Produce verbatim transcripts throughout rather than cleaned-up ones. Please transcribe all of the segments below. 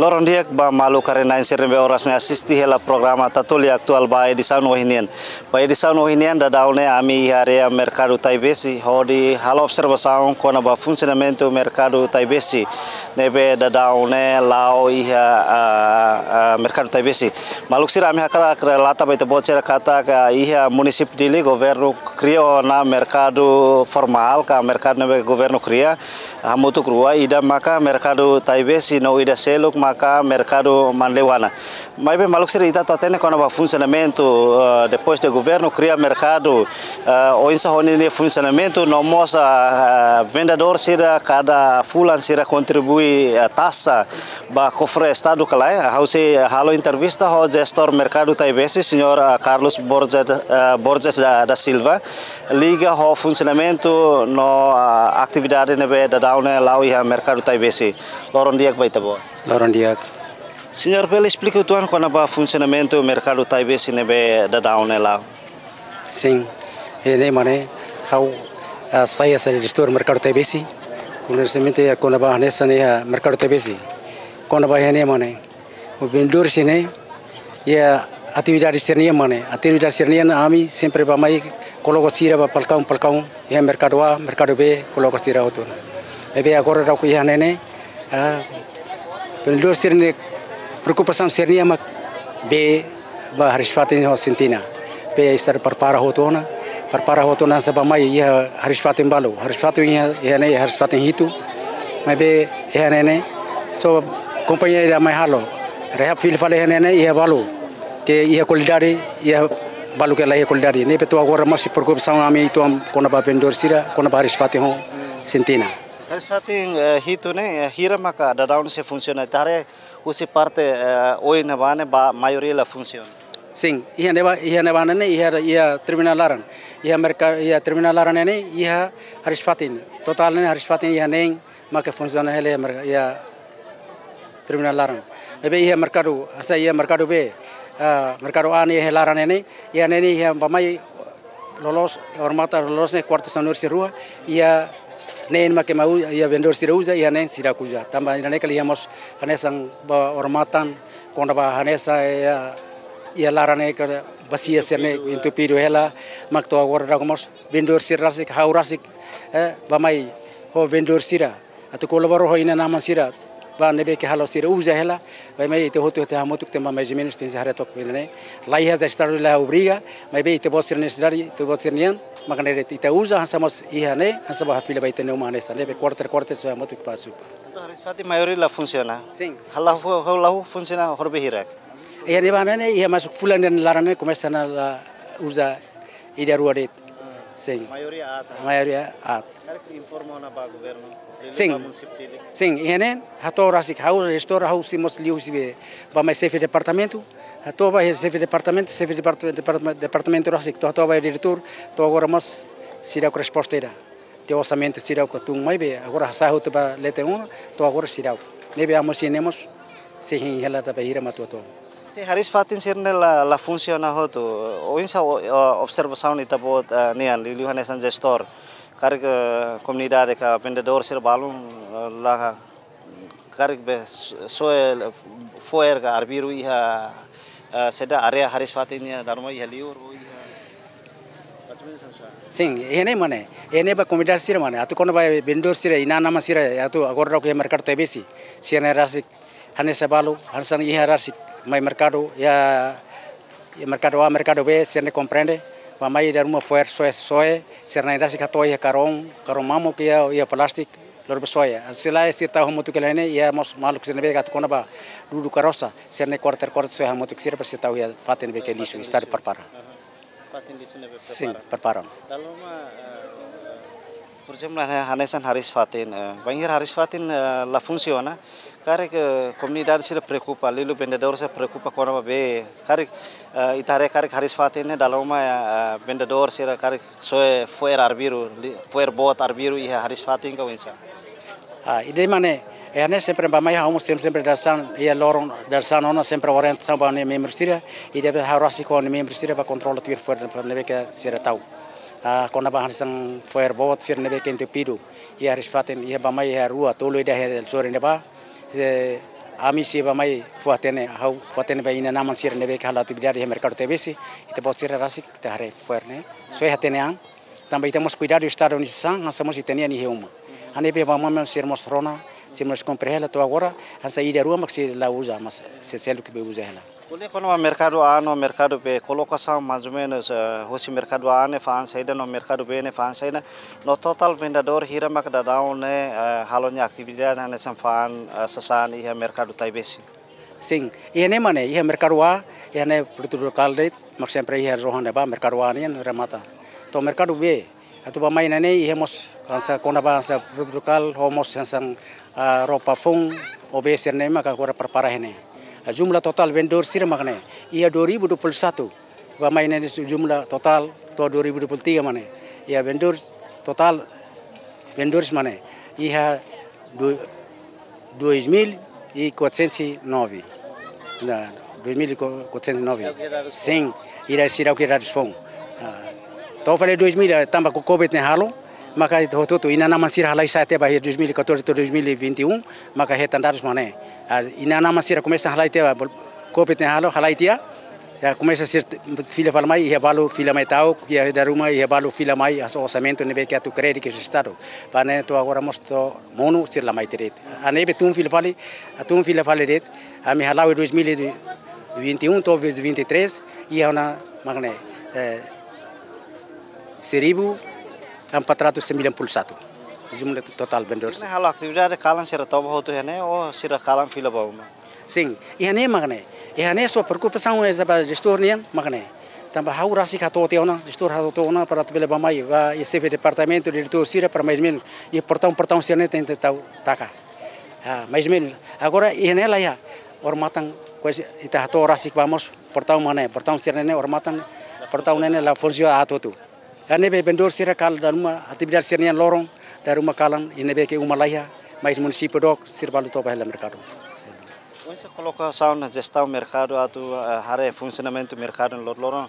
Loron di'ak ba maluk karik na'in sira ne'ebé oras ne'e asiste hela programa Tatoli Atuál ba edisaun ohin nian. Ba edisaun ohin nian daudaun ne'e ami iha área Merkadu Taibesi hodi halo observasaun kona-ba funsionamentu Merkadu Taibesi ne'ebé daudaun ne'e la'o iha, ah, ah, Merkadu Taibesi. Maluk sira, ami hakarak relata ba ita-boot sira katak iha munisípiu Dili governu kria ona merkadu formál ka merkadu ne'ebé governu kria hamutuk rua, ida maka Merkadu Taibesi no ida seluk maka Merkadu Manleuana. Maibé maluk sira, ita atu hatene kona-ba funsionamentu, eh, depois de governu kria merkadu, eh, oinsá ho ninia funsionamentu, no mós, ah, ah, vendedór sira kada fulan sira kontribui, eh, taxa ba kofre Estadu ka lae. Ha'u sei halo entrevista ho jestór Merkadu Taibesi, señór, ah, Carlos Borges, ah, Borges da, da Silva, liga ho funsionamentu no, ah, atividade ne'ebé daudaun ne'e la'o iha Merkadu Taibesi. Loron di'ak ba ita-boot. Loron di'ak. Señór, bele esplika uitoan kona-ba funsionamentu Merkadu Taibesi ne'ebé daudaun ne'e la'o? Sin, iha ne'e mane, ha'u, ah, sai hanesan jestór Merkadu Taibesi. Kona-ba hanesan iha Merkadu Taibesi, kona-ba iha ne'e mane, o vendedór sira-ne'e, iha atividade sira-nian mane, atividade sira-nian ami sempre bá mai koloka sira ba palkaun, palkaun, iha merkadu A, merkadu B, koloka sira hotu ona. Maibé agora daudauk iha ne'e ne'e, ah, vendedór sira-nia preokupasaun sira-nian mak bee ba hariis-fatin ho sentina. Bee Estadu prepara hotu ona, prepara hotu ona hanesan bá mai iha hariis-fatin balu. Hariis-fatin iha, iha ne'e hariis-fatin hitu. Maibé iha ne'e ne'e, só kompañia ida mai halo. Rehap fila fali iha ne'e ne'e iha balu. Ke iha kualidade, iha balu ke la iha kualidade. Ne'ebé to'o agora mós preokupasaun ami uitoan kona-ba vendedór sira, kona-ba hariis-fatin ho sentina. Hariis-fatin, eh, hitu ne'e, eh, hira maka daudaun sei funsiona? Ita haree husi parte, eh, oin ne'ebá ne'e ba maioria la funsiona. Sin, iha ne'ebá, iha ne'ebá ne'e, iha, iha terminál laran. Iha merka-, iha terminál laran ne'e, iha hariis-fatin. Totál ne'e hariis-fatin iha neen maka funsiona hela iha merka-, iha terminál laran. Maibé iha merkadu, hanesan iha merkadu B, ah, merkadu A ne'e iha laran ne'e, iha ne'e iha bá mai loloos, odamatan loloos ne'e kuartu sanulu-resin-rua, iha neen maka ema u-, iha vendedór sira uza, iha neen sira la uza. Tanba iha ne'e kala iha mós hanesan ba odamatan, kona-ba hanesan iha, iha laran ne'e kala basia sira-ne'e entupidu hela, mak to'o agora daudauk mós vendedór sira rasik, ha'u rasik, eh, bá mai ho vendedór sira. Atu kolabora ho inan-aman sira, ba ne'ebé ke halo sira uza hela, bá mai ita hotu ita hamutuk tenke bá mais ou menus tenke haree took iha ne'e. La iha Estadu la obriga, maibé ita-boot sira-nia nesesidade, ita-boot sira-nian, maka ne'e de'it ita uza, hanesan mós iha ne'e, hanesan bá fila ba ita-nia uma hanesan, ne'ebé kuarta, kuarta só hamutuk bá supa. Entaun, hariis-fatin maioria la funsiona? Sin. Ha'u la hu-, ha'u la hu funsiona horibainhira? Iha ne'ebá ne'e, iha masuk fulan ida-ne'e laran ne'e, komesa ona la uza ida rua de'it. Sin. Maioria aat. Maioria aat. Karik informa ona ba governu? Sin. Ba munisípiu Dili? Sin, iha ne'e, hato'o rasik ha'u, jestór ha'u sei mós liuhusi bee, bá mai xefe departamentu, hato'o ba xefe departamentu, xefe departamentu, departamentu, departamentu rasik, to'o hato'o ba diretór, to'o agora mós seidauk resposta ida. De'it orsamentu seidauk tun mai bee, agora hasa'e hotu ba leten ona, to'o agora seidauk. Ne'ebé ami sei ne'e mós sei hein hela ita bainhira mak atu atu. Se hariis-fatin sira-ne'e la, la funsiona hotu, oinsá o, o, observasaun ita-boot, eh, nian, liuliu hanesan jestór. Karik, eh, komunidade ka vendedór sira balun, eh, la, karik bee s-, soe, eh, fo'er ka arbiru iha, eh, saida, área hariis-fatin nian, dala ruma iha liur ou iha, mais ou menus hanesan. Sin, iha ne'e mane, iha ne'e ba komunidade sira mane, atu kona-ba vendedór sira, inan-aman sira, atu agora daudauk iha merkadu Taibesi, sira-ne'e rasik, hanesan balu, hanesan iha rasik mai merkadu, iha, iha merkadu A, merkadu B, sira-ne'e komprende, bá mai dala ruma fo'er soe, soe, sira-ne'e rasik hato'o iha karón, karón mamuk iha, iha plástiku, lori bá soe. Se lae sira tau hamutuk hela ne'e, iha mós maluk sira ne'ebé atu kona-ba dudu karosa, sira-ne'e korta, korta soe hamutuk sira para sira tau iha fatin ne'ebé ke lixu, Estadu prepara. Fatin lixu ne'ebé prepara. Sin, prepara. Dala ruma, eh, por ezemplu, hane-, hanesan hariis-fatin, eh, bainhira hariis-fatin, eh, la funsiona, karik, eh, komunidade sira preokupa, liuliu vendedór sira preokupa kona-ba bee, karik, eh, ita haree karik hariis-fatin ne'e dala ruma, eh, vendedór sira karik soe fo'er arbiru, li-, fo'er boot arbiru iha hariis-fatin ka oinsá? Ah, ida-ne'e mane, iha ne'e sempre bá mai ha'u mós sem-, sempre dadeer-saan, iha loron dadeer-saan ona sempre orientasaun ba ne'e membru sira, ida-ne'e ha'u rasik ho ne'e membru sira bá kontrola tuir fo'er ne'ebé ke sira tau. Ah, kona-ba hanesan fo'er boot sira ne'ebé ke entupidu, iha hariis-fatin, iha bá mai iha rua, tolu ida iha sorin ne'ebá, se ami sei bá mai fó-hatene, ha'u fó-hatene ba inan-aman sira ne'ebé ke halo atividade iha merkadu Taibesi, ita-boot sira rasik ita haree fo'er ne'e. Soe hatene an, tanba ita mós kuidadu Estadu nia sasán, hanesan mós ita-nian iha uma. Hanesan ne'ebé bá mai sira mós rona, sira mós kompre hela to'o agora, hanesan ida rua mak sei la uza, mas sei seluk be uza hela. Ko'alia kona-ba merkadu A no merkadu B, kolokasaun mais ou menus, eh, husi merkadu A ne'e fa'an saida no merkadu B ne'e fa'an saida, no totál vendedór hira mak daudaun ne'e, eh, halo nia atividade hanesan fa'an, eh, sasán iha merkadu Taibesi. Sin, iha ne'e mak ne'e, iha merkadu A, iha ne'e produtu lokál de'it, mak sempre iha rohan ne'ebá, merkadu A nian remata. To'o merkadu B, atu bá mai ne'e iha mós hanesan kona-ba hanesan produtu lokál, ho mós hanesan, ah, roupa foun, ho be sira-ne'e maka agora prepara iha ne'e. Ah, jumlah totál vendedór sira mak ne'e, iha dua ribu dua puluh satu, bá mai ne'e jumlah totál to'o dua ribu dua puluh tiga mak ne'e. Iha vendedór totál, vendedores mak ne'e, iha du-, dois mil e quatrocentos e nove. Nah, dois mil e quatrocentos e nove. Sin, ida seidauk iha dadus foun. Ah, to'o fali dois mil, eh, tanba ko-, covid ne'e halo, maka hotu-hotu inan-aman sira halai sa'e tiha ba iha dois mil e catorze to'o dois mil e vinte e um, maka hetan dadus mak ne'e. Ah, inan-aman sira komesa halai tiha ba covid ne'e halo, halai tiha. Ya, komesa sira fila fali mai, iha balu fila mai ta'uk, iha dala ruma, iha balu fila mai, hanesan orsamentu ne'ebé ke atu kréditu Estadu. Ba ne'e to'o agora mós to'o monu sira la mai tiha de'it. Hanesan ne'ebé tun fila fali, tun fila fali de'it, ami hala'o dois mil e vinte e um to'o vinte e três, iha ona mak ne'e, eh, seribu empat ratus sembilan puluh satu. Jumlah totál vendedór. Sira halo atividade kalan sira toba hotu iha ne'e, ou sira kalan fila ba uma? Sin, iha ne'e mak ne'e. Iha ne'e só preokupasaun ezata ba jestór nian mak ne'e. Tanba ha'u rasik hato'o tiha ona, jestór hato'o tiha ona para atu bele bá mai, ba iha xefe departamentu, diretór sira para mais ou menus. Iha portaun, portaun sira-ne'e tenke tau taka. Ah, mais ou menus. Agora iha ne'e laiha. Odamatan kuaze ita hato'o rasik ba mós portaun mak ne'e, portaun sira-ne'e odamatan, portaun ne'e la funsiona atu atu. Hanesan ne'ebé vendedór sira kalan dala ruma atividade sira-nian loron, dala ruma kalan, hanesan ne'ebé ke uma laiha, mais munisípiu dook, sira balu toba hela merkadu. Oinsá kolokasaun jestaun merkadu atu, eh, haree funsionamentu merkadu loroloron,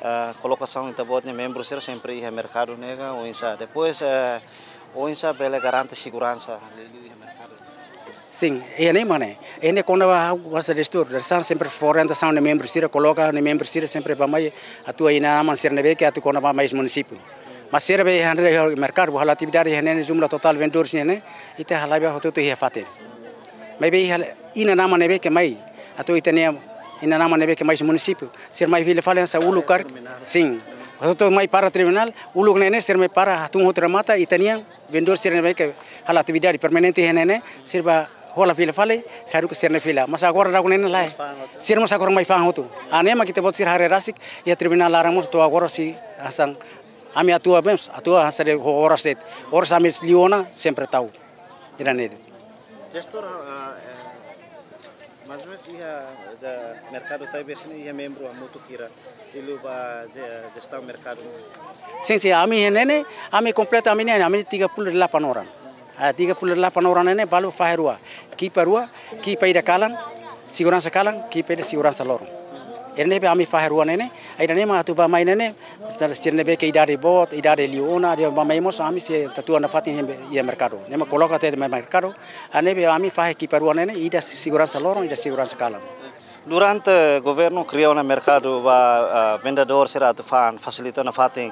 eh, kolokasaun ita-boot nia membru sira sempre iha merkadu ne'e ka, oinsá. Depois, eh, oinsá bele garante seguransa liuliu iha merkadu. Sin, iha ne'e mak ne'e. Iha ne'e kona-ba ha'u hanesan jestór, dadeer-saan sempre fó orientasaun ba membru sira, koloka ba membru sira sempre bá mai atu inan-aman sira ne'ebé ke atu kona-ba mais munisípiu. Mas sira be iha ne'e iha merkadu, halo atividade iha ne'e, jumlah totál vendedór sira-ne'e, ita halai ba hotu-hotu iha fatin. Maibé iha inan-aman ne'ebé ke mai atu ita-nia inan-aman ne'ebé ke mais munisípiu, sira mai fila fali hanesan uluk karik. Sin. Hotu-hotu mai para terminál, uluk ne'e ne'e sira mai para hatún hotu remata, ita-nian vendedór sira ne'ebé ke halo atividade permanente iha ne'e ne'e, sira bá hola fila fali, sira haruka sira-nia fila. Mas agora daudaun ne'e ne'e lae. Sira mós agora mai fa'an hotu. Hanesan ne'e mak ita-boot sira haree rasik, iha terminál laran mós to'o agora sei hanesan ami atu bem, atu hanesan de'it ho oras de'it. Oras ami liu ona, sempre tau. Ida-ne'e. Jestór, ah, eh, mais ou menus iha, eh, merkadu Taibesi ne'e iha membru hamutuk hira, liuliu ba je-, jestaun merkadu? Sin, sin, ami iha ne'e ne'e, ami kompletu ami ne'e, ami tiga puluh delapan orang. Ah, tiga puluh delapan orang ne'e ne'e balu fahe rua. Ekipa rua, ekipa ida kalan, seguransa kalan, ekipa ida seguransa loron. Ida-ne'e be ami fahe rua ne'e ne'e, ida-ne'e mak atu bá mai ne'e ne'e, sira ne'ebé ke idade boot, idade liu ona, ida bá mai mós ami sei tau tiha ona fatin iha merkadu. Ne'e mak koloka tiha iha merkadu, hanesan ne'ebé ami fahe ekipa rua ne'e ne'e, ida seguransa loron, ida seguransa kalan. Durante governu kria ona merkadu ba, ah, vendedór sira atu fa'an, fasilita ona fatin.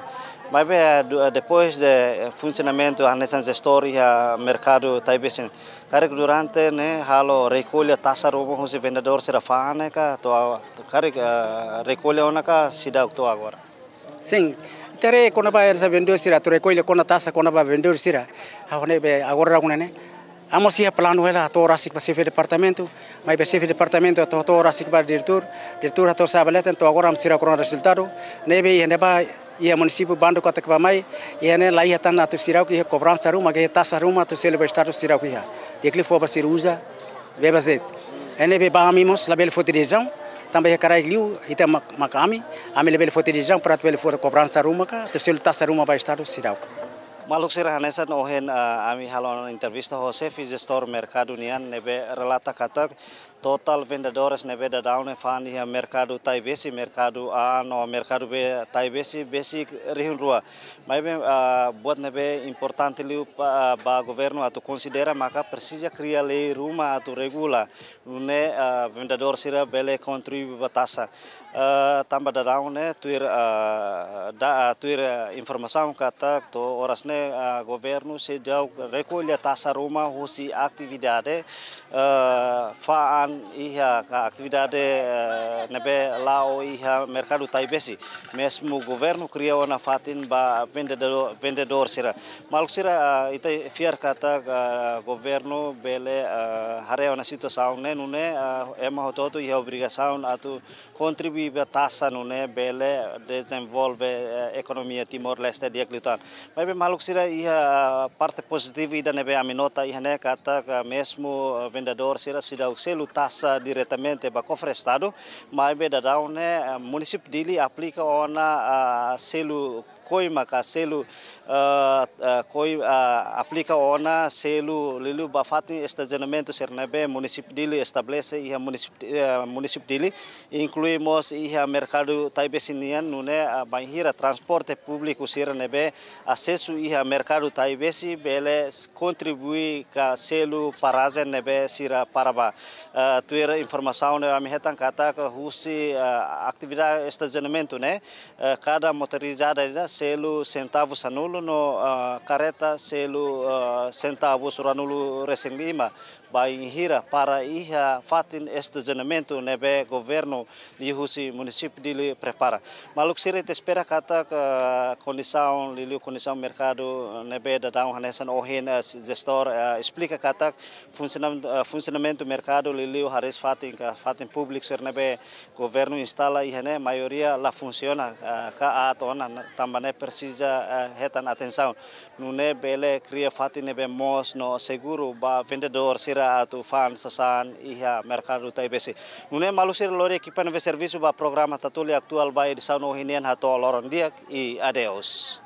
Maibé, ah, du-, ah, depois de, eh, funsionamentu hanesan jestór iha merkadu Taibesi, karik durante ne'e halo rekolla taxa ruma husi vendedór sira fa'an ne'e ka, to'o, karik, eh, rekolla ona ka seidauk to'o agora? Sin, ita haree kona-ba hanesan vendedór sira, atu rekolla kona taxa kona-ba vendedór sira. Ha'u ne'e be agora daudaun ne'e ne'e. Ami mós iha planu hela hato'o rasik ba xefe departamentu, maibé xefe departamentu hato'o, hato'o rasik ba diretór, diretór hato'o sa'e ba leten, to'o agora ami seidauk rona rezultadu, ne'ebé iha ne'ebá iha munisípiu bandu katak bá mai, iha ne'e laiha tan atu seidauk iha kobransa ruma, ka iha taxa ruma atu selu ba Estadu seidauk iha. Di'ak liu fó ba sira uza, bebas de'it. Hanesan ne'ebé ba ami mós labele foti desizaun, tanba iha kraik liu, ita mak, mak ami, ami labele foti desizaun para atu bele fó kobransa ruma ka, atu selu taxa ruma ba Estadu seidauk. Maluk sira, hanesan ohin, ah, ami halo ona entrevista ho xefe jestór merkadu nian ne'ebé relata katak totál vendedores ne'ebé daudaun ne'e fa'an iha merkadu Taibesi, merkadu A no merkadu B Taibesi, besik rihun rua. Maibé, ah, buat ne'ebé importante liu pa, ah, ba governu atu konsidera maka presiza kria lei ruma atu regula, nune'e, ah, vendedór sira bele kontribui ba taxa. Ah, tanba daudaun ne'e tuir, ah, da, ah, tuir, ah, informasaun katak to'o oras ne'e, ah, governu seidauk rekolla taxa ruma husi atividade, ah, fa'an iha ka atividade, ah, ne'ebé la'o iha merkadu Taibesi. Mezmu governu kria ona fatin ba vendedór, vendedór sira. Maluk sira, ah, ita fiar katak, ah, governu bele, ah, haree ona situasaun ne'e, nune'e, ah, ema hotu-hotu iha obrigasaun atu kontribui ba taxa nune'e bele dezenvolve, eh, ekonomia Timor-Leste di'ak liután. Maibé maluk sira, iha parte pozitivu ida ne'ebé ami nota iha ne'e katak mezmu, eh, vendedór sira seidauk selu taxa diretamente ba kofre Estadu, maibé daudaun ne'e, eh, munisípiu Dili aplika ona, ah, selu koima ka selu, eh, eh, koi, eh, aplika ona selu liuliu ba fatin estasionamentu sira ne'ebé munisípiu Dili estabelese iha munisípiu, eh, munisípiu Dili, inklui mós iha merkadu Taibesi nian, nune'e, eh, bainhira transporte públiku sira ne'ebé asesu iha merkadu Taibesi bele s-, kontribui ka selu parajen ne'ebé sira para ba. Eh, tuir informasaun ne'ebé ami hetan katak husi, eh, atividade estasionamentu ne'e, eh, kada motorizada ida selu sentavu sanulu no, ah, kareta selu, ah, sentavu ruanulu-resin-lima bainhira para iha fatin estasionamentu ne'ebé governu liuhusi munisípiu Dili prepara. Maluk sira, ita espera katak kondisaun, liuliu kondisaun merkadu ne'ebé daudaun hanesan ohin, eh, jestór, eh, esplika katak funsionam-, eh, funsionamentu merkadu liuliu hariis fatin ka fatin públiku sira ne'ebé governu instala iha ne'e maioria la funsiona, eh, ka aat ona, tanba ne'e presiza, eh, hetan atensaun. Nune'e bele kria fatin ne'ebé moos no seguru ba vendedór sira atu fa'an sasán iha merkadu Taibesi. Nune'e maluk sira, lori ekipa ne'ebé servisu ba programa Tatoli Atuál ba edisaun ohin nian hato'o loron di'ak i adeus.